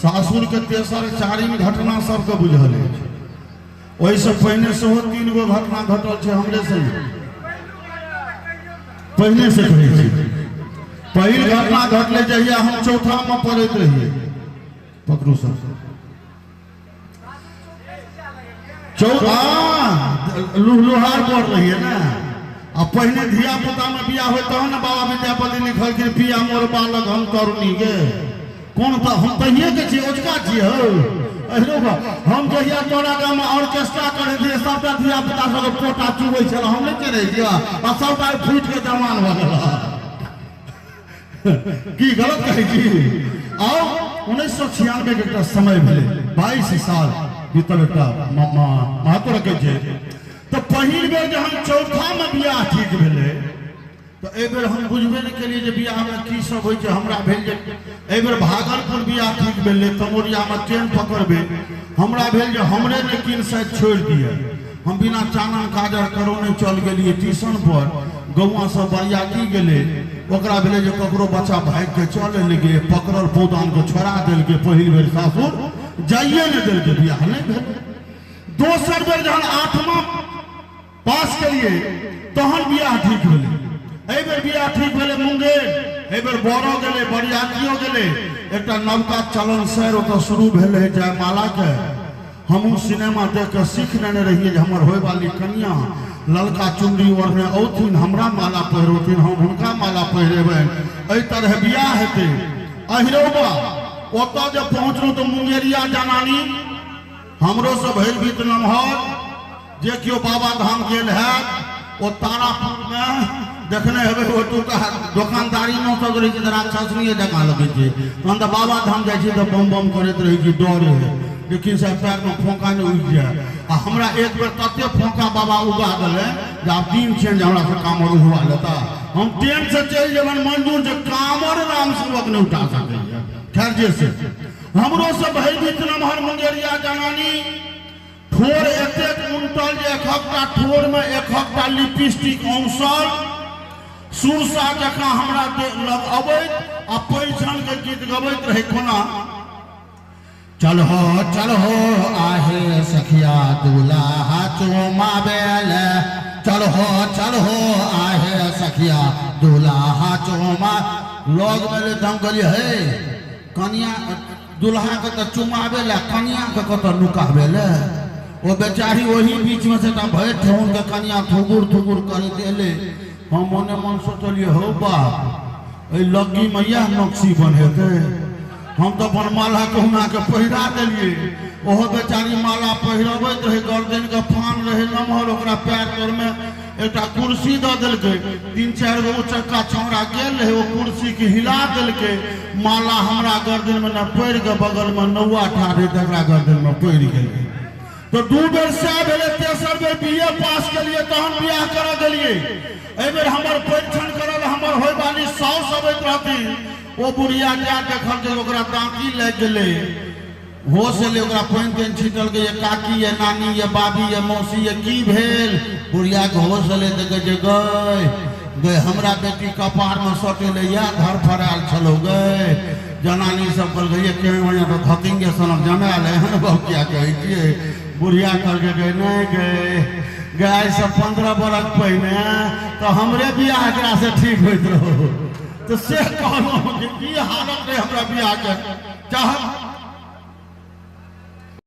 सासुर के तेसर चारिम घटना सबके बुझल अछि। ओहिसँ पहिने सेहो 3 गो घटना घटल छै हमरे संगे। पहिने से कहै छी, पहिल घटना घटलै जहिया हम चौथा में पढ़ैत रहियै। पकड़ू सर, लुहलुहार पढ़ रहियै ने। आ पहिने धिया पुता में बियाह होय तहन ने बाबा विद्यापति लिखलखिन पिया मोर बालक हम तरुणी गे। कोन तऽ हम तहिए के छियै, ओझका छियै हौ। अहिरो बा, हम जहिया तोरा गाम में ऑर्केस्ट्रा करै छियै सबटा धिया पुता सबके पोटा चुबै छल, हम नहि चढ़ै छियै आ सबटा फूटि के जवान भऽ गेल। की गलत कहै छी? आउ 1996 के एकटा समय भेलै, 22 साल बीतल, एकटा महत्व रखै छै। तऽ पहिल बेर जहन चौथा में बियाह ठीक भेलै तऽ एहि बेर हम बुझबे नहि केलियै जे बियाहमे की सब होइ छै। हमरा भेल जे एहि बेर भागलपुर बियाह ठीक भेलै, तमोरियामे ट्रेन पकड़बै। हमरा भेल जे हमरे नहि किन शायद छोड़ि दिअ। हम बिना चानन काजर करौने चल गेलियै ट्यूशन पर। गौआ सब बरियाती गेलै, ओकरा भेलै जे ककरो बच्चा भागि के चल एलै गे, पकड़ल पौदान के छोड़ा देलकै। पहिल बेर सासुर जाइए नहि देलकै, बियाह नहि भेलै। दोसर बेर जहन 8वां पास केलिए तहन बियाह ठीक भेलै। एहि बेर बियाह ठीक भेलै मुंगेर, एहि बेर बड़ो गेलै, बरियातियो गेलै। एकटा नवका चलन सैर ओतऽ शुरू भेल रहै जयमाला के। हमहूँ सिनेमा देख कऽ सीख लेने रहियै जे हमर होयवाली कनिया ललका चुनरी ओढ़ने औथिन, हमरा माला पहिरौथिन, हम हुनका माला पहिरेबनि, एहि तरहे बियाह हेतै। अहिरौबा ओतऽ जे पहुँचलहुँ तऽ मुंगेरिया जनानी हमरो से भरि बीत नमहर, जे केओ बाबा धाम गेल हैत ओ तारापुर में देखने हेबै, ओतुका दोकानदारी में सब रहै छै तऽ राक्षसनीय जकाँ लगै छै। तहन तऽ बाबा धाम जाइ छी तऽ बम बम करैत रहै छी, डर है लेकिन साहब पैर में फोंका नहि उगि जाय। आ हमरा एक बेर तते फोंका बाबा उगा देलै जे आब दिन छियनि जे हमरा से कामर उगवा लेता। हम ट्रेन से चलि जेबनि मंजूर जे कामर राम सेवक नहि उठा सकैए। खैर जे से हमरो से भयभीत नमहर मुंगेरिया जनानी, ठोर एतेक उनटल जे एकहकटा ठोर में एकहकटा लिपस्टिक औंसल, सुरसा जकाँ हमरा लग अबैत आ पैछन के गीत गबैत रहै। कोना चल हो चल हो आहे सखिया दूल्हा चुमाबेल, चल हो आहे सखिया दूल्हा चुमा। लग में ले हम कहलियै हे कनिया दुल्हा के तऽ चुमाबे ला, कनिया के कतऽ नुकाबे ले। ओ बेचारी ओही बीच में से तऽ भरि ठेहुन के कनिया थुगुर थुगुर करैत एलै। हम मने मन सोचलियै हौ बाप, एहि लग्गी में इएह नक्शी बनेतै। हम तऽ अपन माला कहुना के पहिरा देलियै। ओहो बेचारी माला पहिरबैत रहै, गर्दन के फान रहै नमहर, ओकरा पैर तर में एकटा कुर्सी दऽ देलकै। 3-4 गो उचक्का छौड़ा गेल रहै, ओ कुर्सी के हिला देलकै। माला हमरा गर्दन में न पड़ि के बगल में नौआ ठाढ़ रहै तकरा गर्दन में पड़ि गेलै। तऽ 2 बेर सएह भेलै। तेसर बेर बी ए पास केलियै तहन बियाह करऽ गेलियै। एहि बेर हमर परीक्षण करल हमर होयवाली साउस अबैत रहथिन। ओ बुढ़िया जा देखलकै ओकरा दाँती लागि गेलै, होश एलै, ओकरा पानि तानि छीटलकै, ये काकी ये नानी ये बाबी ये मौसी ये की भेल। बुढ़िया के होश एलै तऽ कहै छै गय गय हमरा बेटी कपार में सटेलै, इएह धरफड़ायल छलौ गय। जनानी सब कहलकै ये केहन बढ़िआँ तऽ धतिंगे सनक जमायल एहन गप किया कहै छियै। बुढ़िया कहलकै गय नहि गय गय आइसँ 15 बरख पहिने तऽ हमरे बियाह एकरा से ठीक होइत रहौ। तऽ से कहलहुँ जे की हालत रहै हमरा बियाहके। चाहब